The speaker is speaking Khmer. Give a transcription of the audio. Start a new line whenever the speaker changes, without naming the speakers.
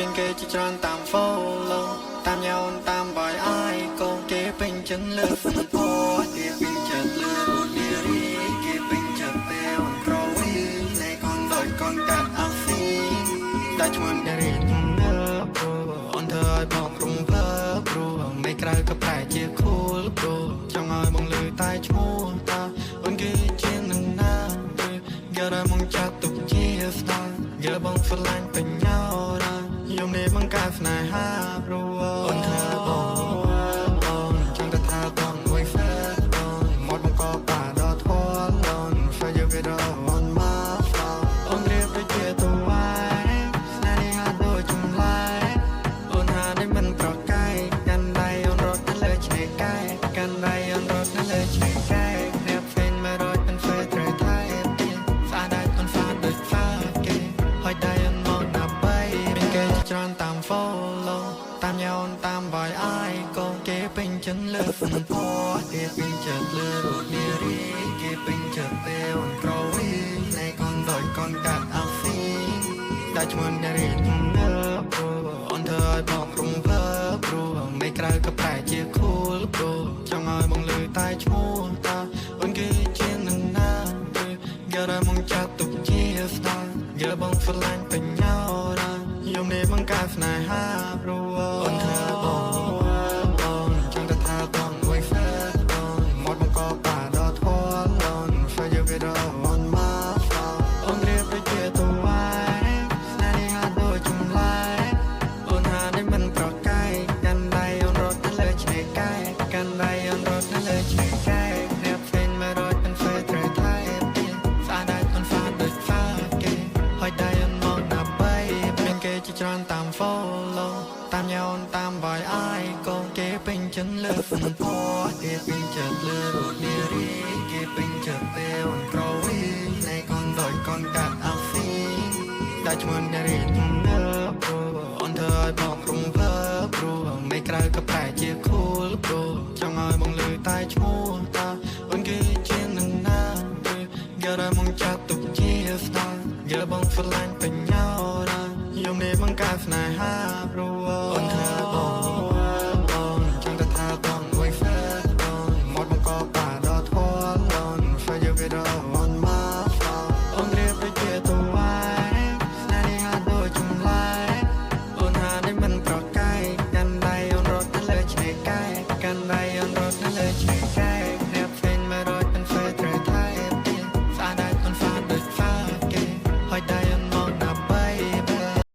មានគេជាច្រើនតាម follow តាមញោនតាមបាយអាយកូនគេពេញចិត្តលើសម្ផស្សគេពេញចិត្តលើរូបនារីគេពេញចិត្តពេលអូនក្រវីនៃកូនដូចកូនកាត់អាស៊ីតែឈ្មោះនារីទំនើបព្រោះអូនធ្វើឲ្យបងរំភើបព្រោះមិនក្រៅក៏ប្រែជា cool ព្រោះចង់ឲ្យបងលឺតែឈ្មោះតាអូនគឺជានរណាគេរមកចាត់ទុកជាស្ដាយយើបងស្រឡាញ់បញ្ញារ៉ាយំនេះបង្កើតស្នេហាព្រោះអូនធ្វើបងបងចង់តែថាបងមួយហ្វេបងមកបង្កបាដល់ធន់លន For you with on my floor អូនរៀបដូចជាតវ៉ៃស្នេហាដូចចម្លែកអូនហានេះមិនប្រកែកកាន់ដៃអូនរត់ទៅលើឆ្នេរកែកាន់ដៃអូនរត់ទៅលើឆ្នេរកែអ្នកផ្សេងមករត់មិនហ្វេត្រូវថែទៀតស្អាតដាច់អូនស្អាតដូចហ្វាគេហើយដៃអូនមកដើម្បីមានគេជាច្រើនតាម follow តាមញោនតាមបាយអាយកូនគេពេញចិត្តលើសម្ផស្សគេពេញចិត្តលើរូបនារីគេពេញចិត្តពេលអូនក្រវីនៃកូនដូចកូនកាត់អាស៊ីតែឈ្មោះនារីទំនើបព្រោះអូនធ្វើឲ្យបងរំភើបព្រោះមិនក្រៅក៏ប្រែជា cool ព្រោះចង់ឲ្យបងលឺតែឈ្មោះតាអូនគឺជានរណាគេរមកចាត់ទុកជាស្ដាយយើបងស្រឡាញ់បញ្ញារ៉ាយំនេះបង្កើតស្នេហាព្រោះអូនធ្វើបងបងចង់តែថាបងមួយហ្វេបងមកបង្កបាដល់ធន់លន For you with on my floor អូនរៀបដូចជាតវ៉ៃស្នេហាដូចចម្លែកអូនហានេះមិនប្រកែកកាន់ដៃអូនរត់ទៅលើឆ្នេរកែកាន់ដៃអូនរត់ទៅលើឆ្នេរកែអ្នកផ្សេងមករត់មិនហ្វេត្រូវថែទៀតស្អាតដាច់អូនស្អាតដូចហ្វាគេហើយដៃអូនមកដើម្បីមានគេជាច្រើនតាម follow តាមញោនតាមបាយអាយកូនគេពេញចិត្តលើសម្ផស្សគេពេញចិត្តលើរូបនារីគេពេញចិត្តពេលអូនក្រវីនៃកូនដូចកូនកាត់អាស៊ីតែឈ្មោះនារីទំនើបព្រោះអូនធ្វើឲ្យបងរំភើបព្រោះមិនក្រៅក៏ប្រែជា cool ព្រោះចង់ឲ្យបងលឺតែឈ្មោះតាអូនគឺជានរណាគេរមកចាត់ទុកជាស្ដាយយើបងស្រឡាញ់បញ្ញារ៉ាយំនេះបង្កើតស្នេហា